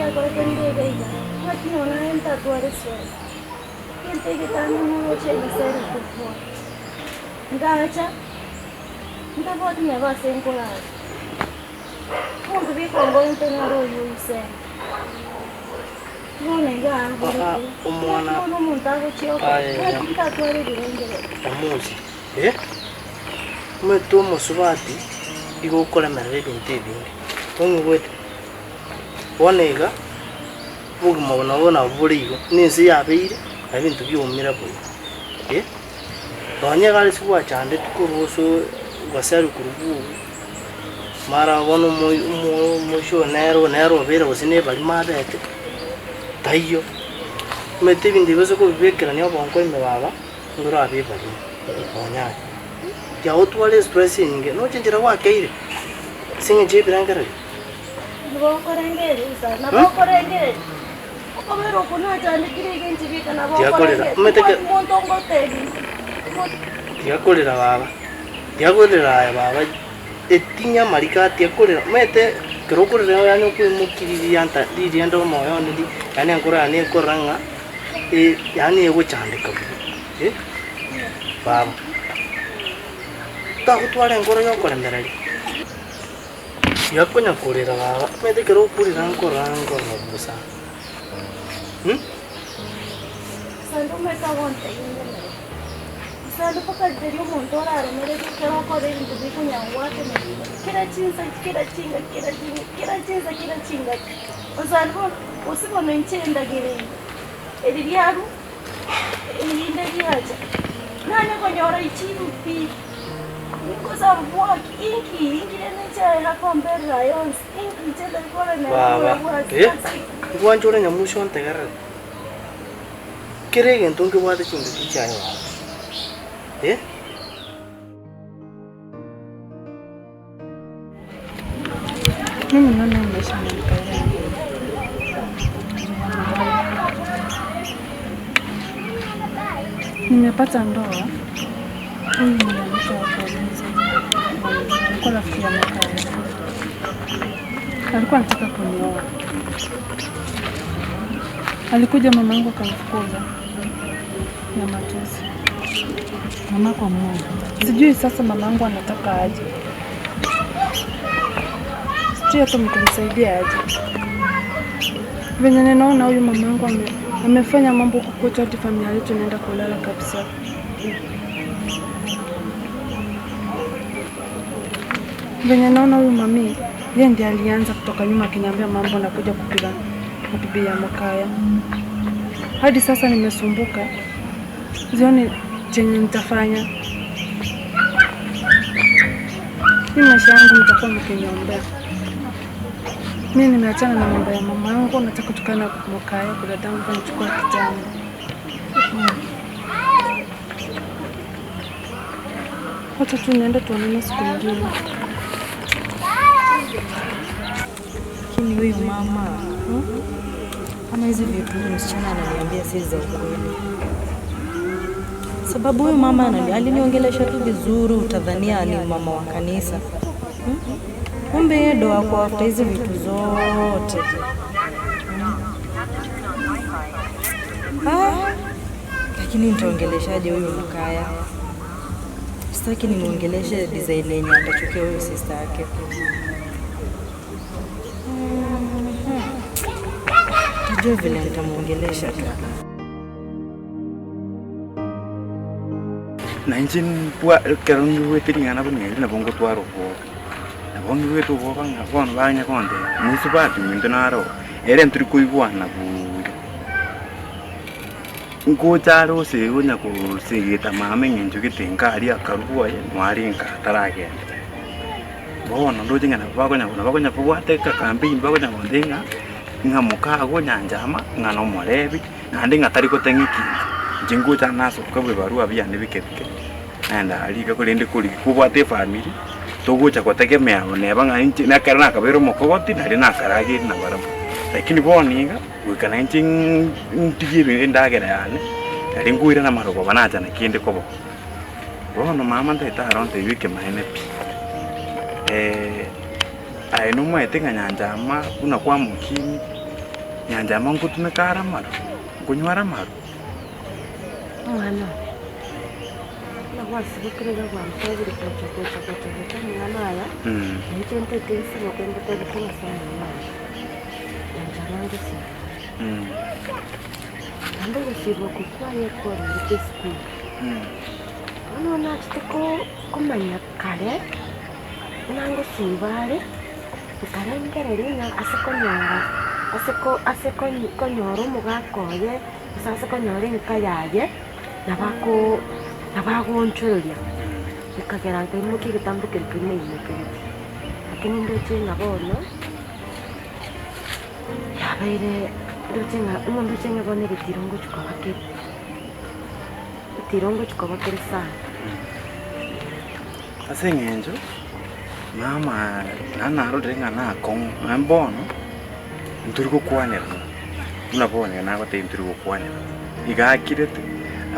Giakorete nire iga iga. Ng'aki nonya naye ntatware stress. Egento egetambe ng'ogocha egesere kobua. Ngacha, ntabwati neba ase nkorara. Omonto bwekong'ointe naro oyio oisene. Bono iga Ah, ah, aborete. omwana Ng'aki bono omonto agochia okora? Aye, Ng'aki ntatware ebirengererio? Omosi, eh, omanyete omosubati igo okoremerera ebinto ebinge, ong'igwete? Bono iga, obogima obo nabo nabo bore igo, buna ense yabeire, na ebinto biaomire boigo, eh. Nonye iga ase gwachandetwe korwa ase ogoserwa korwa bwogo, mara bono omo omo omoisho oyo nere nere obeire gose na ebarimo abete, taiyo. Omanyete ebinto ebi ase kobibekerania obongo ime baba, nigo orabe ebarimo nonya aye. Tiagotwara estress enyinge, noche enchera gwakeire, ase eng'encho ya ebirengererio. Nigo okorengereria insa, nabo okorengereria okobera okwo nachandekire iga inche bieka nabo Tiakorera. okorengereria Omanyete tibwati monto ngotebi Tiakorera baba, tiakorera aye baba, etinya amariko aa tiakorera, omanyete ekero okorera yaani okoimokia ririanta ririenda omoyo one ri yaani enkoro yane ekorora ng'a yaani egochandeka buya eh, baba. Tagotwara enkoro ya okoremereria. Tiga konya korera baba, omanyete ekero okorera nkorora nkorora bosa mh. Sande omanyete agontebia ndemereri. Sande mpaka riria omonto oraremererie ekero okora ebinto bikonyara gwatenerigwa kera chinsa kera chingaki kera chingaki kera chinsa kera chingaki. Osande bono gose bono inche endagera eye, eri riarwa, erinde riacha, nanye konyora ichibu pi. Baba, eh, ngwanche ore nyamusi ontegerere, kera egento nkebwate chingaki chiaye baba, eh. Mimi naona hii maisha imenikalia. Nimepata ndoa. Huyu ni mwanamke wa kwanza. Alikuwa rafiki ya mama. Alikuwa anataka kunioa. Alikuja mamangu akamfukuza na matusi. Mamako mmoja. Sijui sasa mamangu anataka aje. Sijui hata mtanisaidia aje. Venye ninaona huyu mamangu amefanya mambo huku kwetu hadi familia yetu inaenda kulala kabisa. Venye naona huyu mami, yeye ndiye alianza kutoka nyuma akiniambia mambo na kuja kupiga na bibi ya Mokaya. Hadi sasa nimesumbuka, sioni chenye nitafanya. Hii maisha yangu mtakuwa mkiniombea. Mimi nimeachana na mambo ya mama yangu, nataka tukae na Mokaya kwa dadangu kanichukua kitambo. Wacha tu niende tuonane siku nyingine. Lakini huyu mama ama hizi vitu huyu msichana ananiambia si za ukweli, sababu huyu mama aliniongelesha tu vizuri, utadhania ni mama wa kanisa. Kumbe yeye ndo ako after hizi vitu zote. Ah, lakini nitaongeleshaje huyu Mkaya? Sitaki nimwongeleshe design yenye atachukia huyu sister yake. Tajua vile nitamwongelesha tu. Na inche mbwa ekero ngigwete ring'ana buna eri nabo ngotwara obwoba. Nabo ngigwete obwoba ng'a bono banya kontebia, mosubati ominto naro oo, ere ntori koigwana buya. Nkocha are ose onya kosegeta mama eng'encho gete nka aria akarwa bwoye noare nka ataragenda. Bono ndoche ng'a nabo bakonya nabo bakonya kobwata ekacampaign bakonya kontebia ng'a, ng'a mokago nyanchama, ng'a na omorebi, naende ng'a tari goteng'a ekinto. Inche ngocha nasoka ebibarua biane bike bike, naenda aria iga korende korigia kobwate efamiri, togocha gotegemea neba ng'a inche na ekero nakabeire omokogoti naria nakarageire nabarabwo. Lakini bono iga, goika na inche ntigie endagera yane, naria nkoirana marogoba nacha na kende koboko. Bono mama ntagete aro ontebie ekemaene pi, aye nomaete ng'a nyanchama buna kwamokini, Nyanjama nkutumeka ara amaru, nkunywa ara amaru. Omwana nagwasibukire gagwantebire kocha kocha kocha kocha omwana aya nainche ntete ebisibo kwembete bikobasa omwana nyanjama ngosiba. Naende ogosibwa okwo kwaye kwarorete esukuru. Bono nachete komanya kare nangosiba are nkarengereria ng'a ase konyora ase konyora omogaka oye ase ase konyora enka yaye nabako nabagonchoreria nkagera nkaimokia egetambo keria keria lakini ndoche ng'a bono yabaire ndoche ng'a ndoche ng'a bono egetirongo chikoba kere etirongo chikoba kere sana. Ase eng'encho mama nanarorire ng'a nakong'u naende bono nturi gokwanera buna bono iga nagotebia nturi gokwanera iga akirete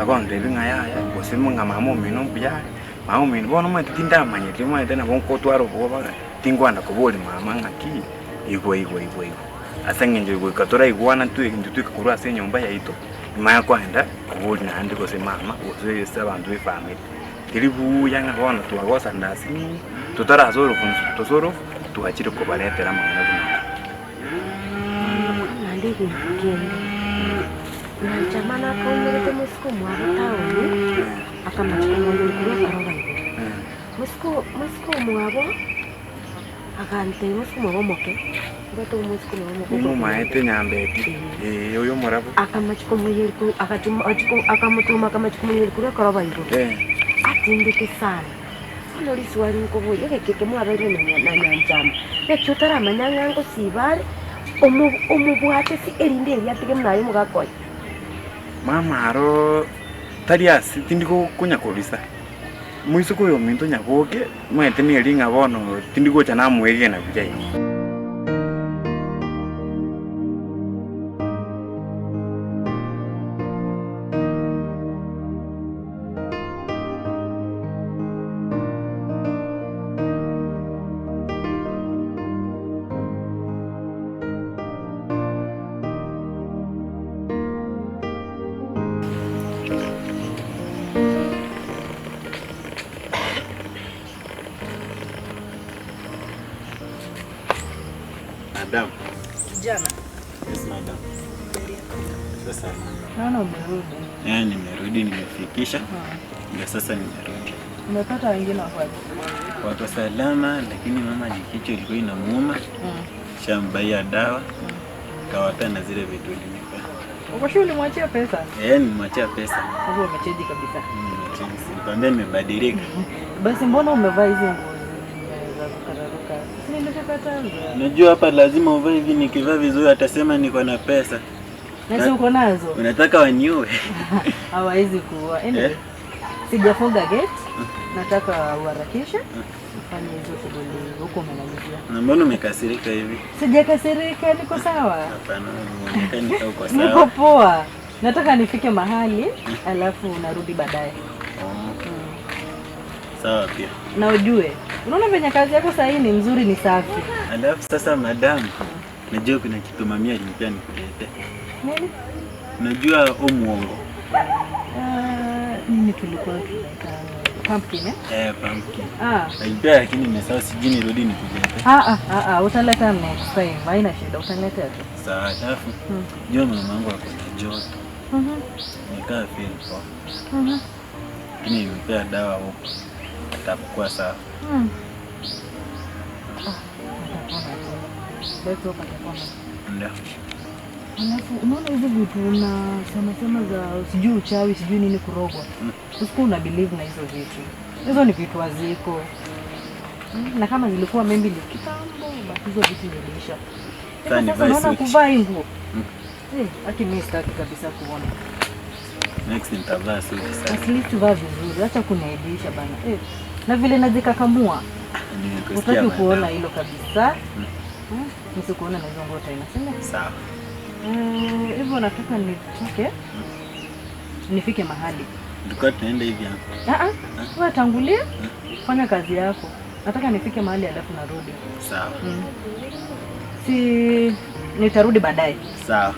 agontebia ng'a yaya gose ng'a mama omino mbuya are mama omino bono omanyete tindamanyeti omanyete nabo nkotwara obwoba tingwana koboria mama ng'aki igwa igwa igwa igwa ase eng'encho goika toraigwana intwe twika korwa ase enyomba yaito nyuma ya kwenda koboria naende gose mama gose ase abanto ba efamiri teri buya ng'a bono twagosana ase totarasorofu tosorofu twachire kobaretera amang'ana buna aya. Naende egento kende nyanchama nakaumerete mosiko mwabo town akamachika moyori korwa akaroba igoro mosiko mwabo agantebia mosiko mwabo omoke mbwate omosiko mwabo omoke Nimumaete nyambeti oyo omorabo akamachika moyori akamotuma akamachika moyori korwa akaroba igoro atindete sana bono riswali nkoboria egekeke mwabeire na nyanchama ekio otaramanya ng'a ngosiba are omobwate si erinde eria atige naye omogaka oye. Mama aro tari ase tindi konya kobisa moisiko oyo ominto nyaboke omanyete neri ng'a bono tindi gocha namoegena buya igo. Madam. Kijana. Yes, madam. Sasa. Naona umerudi. Nimerudi, nimefikisha. Ndio sasa nimerudi. Umepata wengine wako wapi? Wako salama, lakini mama ni kichwa ilikuwa inamuuma. Shambaia dawa. Kawapea na zile vitu ulinipa. Uko shule ulimwachia pesa? Nilimwachia pesa. Sasa umecheji kabisa. Nimecheji. Nilikwambia nimebadilika. Basi mbona umevaa hizo nguo za kukararuka? Si nilikukataza. Unajua hapa lazima uvae hivi, nikivaa vizuri atasema niko na pesa. Na si uko nazo? Unataka waniue? Hawawezi kuua. Anyway, sijafunga gate. Nataka uharakishe ufanye hizo shughuli huko umemalizia. Na mbona umekasirika hivi? Sijakasirika, niko sawa. Hapana, unaonekana uko sawa. Niko poa. Nataka nifike mahali alafu narudi baadaye. Sawa pia. Na ujue, unaona venye kazi yako sasa hii ni nzuri, ni safi. Alafu sasa madam, najua kuna kitu mamia alinipea nikulete. Nini? Unajua muongo. Nini tulikuwa tunaita pumpkin eh? Pumpkin. Alipea lakini nimesahau, sijui nirudi nikulete. Utaleta next time. Haina shida, utaleta tu. Sawa, alafu jua mamangu ako na joto. Nikaa feel poa. Lakini nimepea dawa huko. Atakuwa sawa. Atapona tu. Let's hope atapona. Ndio. Alafu unaona hizi vitu na sema sema za sijui uchawi sijui nini kurogwa. Usiku una believe na hizo vitu. Hizo ni vitu haziko. Na kama zilikuwa maybe ni kitambo, basi hizo vitu ziliisha. Sasa unaona kuvaa hii nguo. Haki mimi sitaki kabisa kuona. Next nitavaa suti sasa. At least vaa vizuri, acha kuniaibisha bana. Na vile najikakamua. Utaki kuona hilo kabisa. Nisikuona na hizo nguo tena. Sema? Sawa. Hivyo nataka nitoke. Nifike mahali. Tulikuwa tunaenda hivi hapa. Wewe tangulia, fanya kazi yako. Nataka nifike mahali alafu narudi. Sawa. Si Nitarudi baadaye. Sawa.